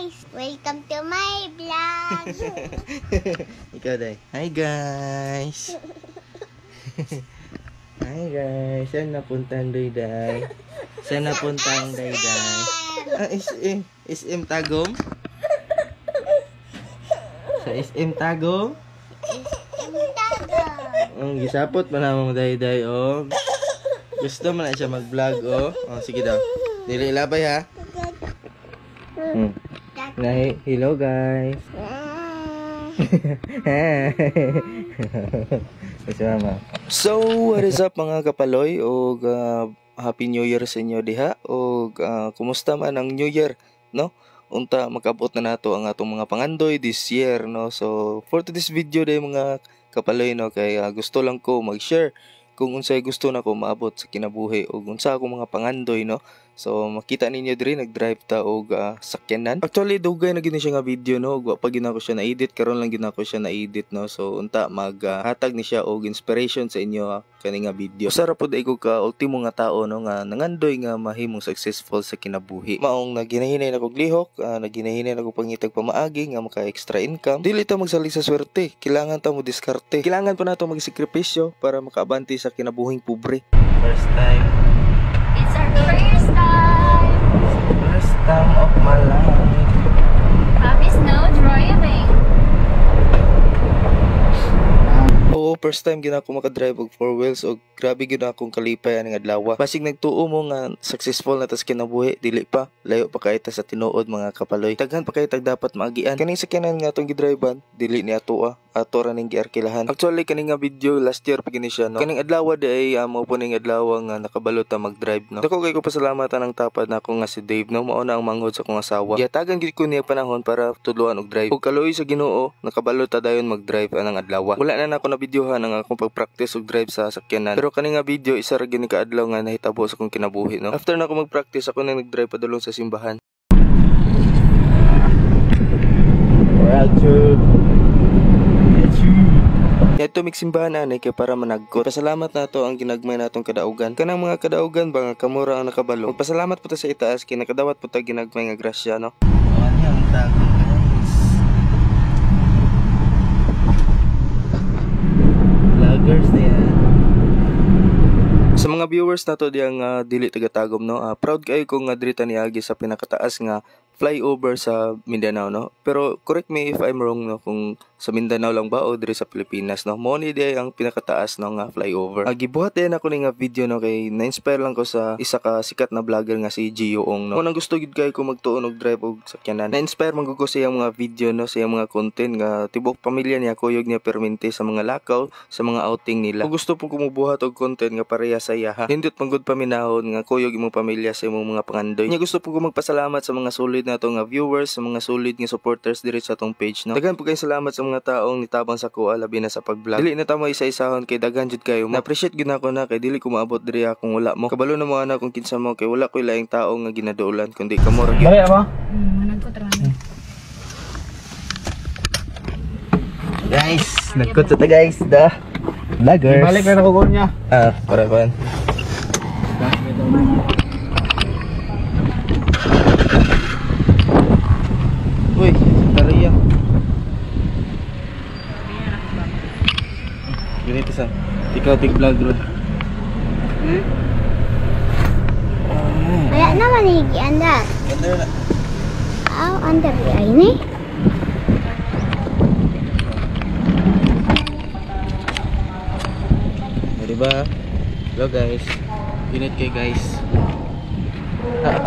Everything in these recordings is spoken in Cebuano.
Guys! Welcome to my vlog! Ikaw, Day. Hi, guys! Hi, guys! Saan napunta ang Day-Day? Saan napunta ang Day-Day? Ah, SM. SM Tagum? Sa SM Tagum? SM Tagum! Ang gisapot man namang Day-Day, oh. Gusto man na siya mag-vlog, oh. Oh, sige daw. Dili labay, ha? Nay, hello, guys. Si mama. So, what is up mga kapaloy? Og Happy New Year sa inyo diha. Og kumusta man ang New Year, no? Unta makabot na nato ang atong mga pangandoy this year, no? So, for today's video day mga kapaloy, no, kay gusto lang ko mag-share kung unsay gusto nako maabot sa kinabuhi ug unsa akong mga pangandoy, no. So makita ninyo diri nag-drive ta og sakyanan. Actually dugay na gid ni siya nga video, no, ug wa pa gid nako siya na-edit, karon lang gid nako siya na-edit, no. So unta maghatag ni siya og inspiration sa inyo kani nga video. Usa ra pud ay ko ka ultimo nga tao, no, nga nangandoy nga mahimong successful sa kinabuhi. Maong naginahinay na kog lihok, naginahinay na kog pangitag pamaagi nga maka extra income. Dili ta magsalig sa swerte, kailangan ta mo diskarte. Kailangan pa nato magsakripisyo para makaabante sa kinabuhing pobre. First time. It's our first time. First time of my life. Happy snow driving. Oo, first time gina ako makadrive og four wheels og grabe gyud akong kalipay aning adlaw. Basig nagtuo mo nga successful na tas kinabuhi, dili pa, layo pa kay ta sa tinuod mga kapaloy. Daghan pa kay tag dapat maagian. Kaning sakyanan nga atong gidrivean, dili ni atoa, ato ra ning giarkilahan. Actually kani nga video last year pa gini siya, no. Kaning adlaw di ay mao po ning adlaw nga nakabalo ta mag-drive, no. Dako kay ko pasalamatan ang tapad nako nga si Dave, no, mao na ang manghod sa akong asawa. Gihatagan gid ko niya panahon para tudloan og drive. Ug kaluoy sa Ginoo, nakabalo ta dayon mag-drive anang adlaw. Wala na nako na videohan ang akong pag-practice og drive sa sakyanan. Pero kani nga video isa ra gyud ni kaadlaw nga nahitabo sa akong kinabuhi, no. After na ako mag-practice, ako na nag-drive padulong sa simbahan. Ito migsimbahan ani kay para managkot. Pasalamat nato ang ginagmay natong kadaugan. Kanang mga kadaugan ba nga kamura ang nakabalo. Magpasalamat po ta sa itaas kay nakadawat po ta ginagmay nga grasya, no. Ano ang Tagum, guys? Vloggers na yan. Sa mga viewers nato diyang dili taga Tagum, no, proud kayo kung nga diri ta niagi sa pinakataas nga flyover sa Mindanao, no. Pero correct me if I'm wrong, no, kung sa Mindanao lang ba o diri sa Pilipinas, no. Mo ni di ang pinakataas, no, nga flyover. Gibuhat din ako ni nga video, no, kay na-inspire lang ko sa isa ka sikat na vlogger nga si Gio Ong, no. Unang gusto gid kay ko magtuon og drive og sakyanan. Na-inspire man gud ko sa iyang mga video, no, sa iyang mga content nga tibuok pamilya niya kuyog niya permente sa mga lakaw, sa mga outing nila. Kung gusto po kumubuhat og content nga pareha sa iya, ha. Nindot man gud paminahon nga kuyog imong pamilya sa imong mga pangandoy. Nya gusto po ko magpasalamat sa mga solid nato nga viewers, sa mga solid nga supporters diri sa atong page, no. Daghan po kayong salamat sa mga taong nitabang sa kuha labi na sa pag-vlog. Dili na ta mo isa-isahon kay daghan jud kayo mo. Na-appreciate gyud nako na kay dili ko maabot diri kung wala mo. Kabalo na mo ana kung kinsa mo kay wala koy laing tao nga ginaduolan kundi kamo ra gyud. Bali ba? Managkot ra man. Guys, nagkot ta guys da. Vloggers. Balik na ako niya. Ah, para pa. Uy, Santa. Ganito sa ikaw tig vlog ro. Wala naman higi andar. Andar na. Aw, andar ay ni. Di ba? Hello guys. Init kay guys.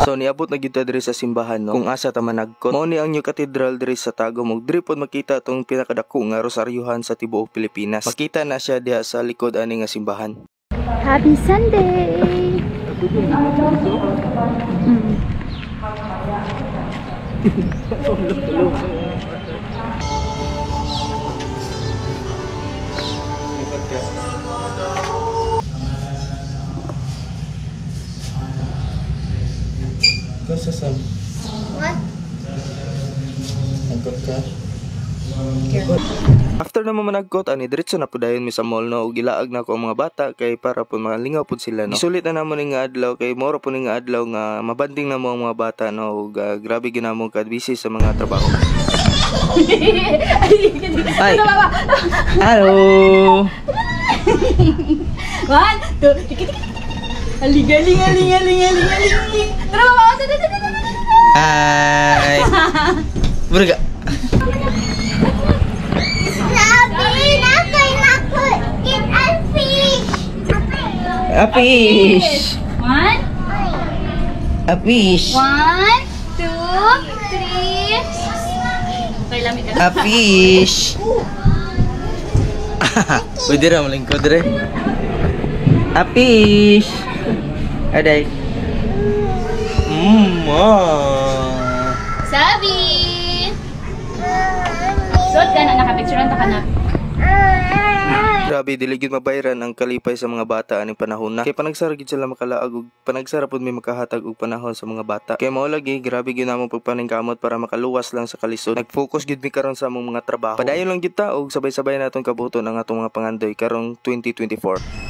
So niabot na gyud ta diri sa simbahan, no, kung asa ta managkot. Mao ni ang New Cathedral diri sa Tagum ug diri pod makita tong pinakadako nga rosaryuhan sa tibuok Pilipinas. Makita na siya diha sa likod ani nga simbahan. Happy Sunday. Ikaw sa Sam, What? nagkot ka? After na managkot ani, diretso na pud dayon mi sa mall, no, ug gilaag na ko ang mga bata kay para pud malingaw pud sila, no. Gisulit na namo ning nga adlaw kay moro pud ning nga adlaw nga mabanding na mo ang mga bata, no, ug grabe gyud namo ka busy sa mga trabaho. Ay. Hello. One, two, tiki, tiki, tiki. Aling, aling, aling, aling, aling, aling, aling. Tara, baba, tara, tara, tara, tara. Hi. Burga. Sabi na kay nako, get a fish. A fish. One, A fish. One, two, three. Okay, lamig ka. A fish. Pwede ra malingkod re. A fish. Aday. Ah. Sabi! Suot ka na, nakapicturean ta ka na. Grabe, dili gyud mabayran ang kalipay sa mga bata aning panahon na. Kay panagsara gyud sila makalaag ug panagsara pud may makahatag og panahon sa mga bata. Kay mao lagi, grabe gyud namong pagpaningkamot para makaluwas lang sa kalisod. Nag-focus gyud mi karon sa among mga trabaho. Padayon lang gyud ta og sabay-sabay natong kabuton ang atong mga pangandoy karong 2024.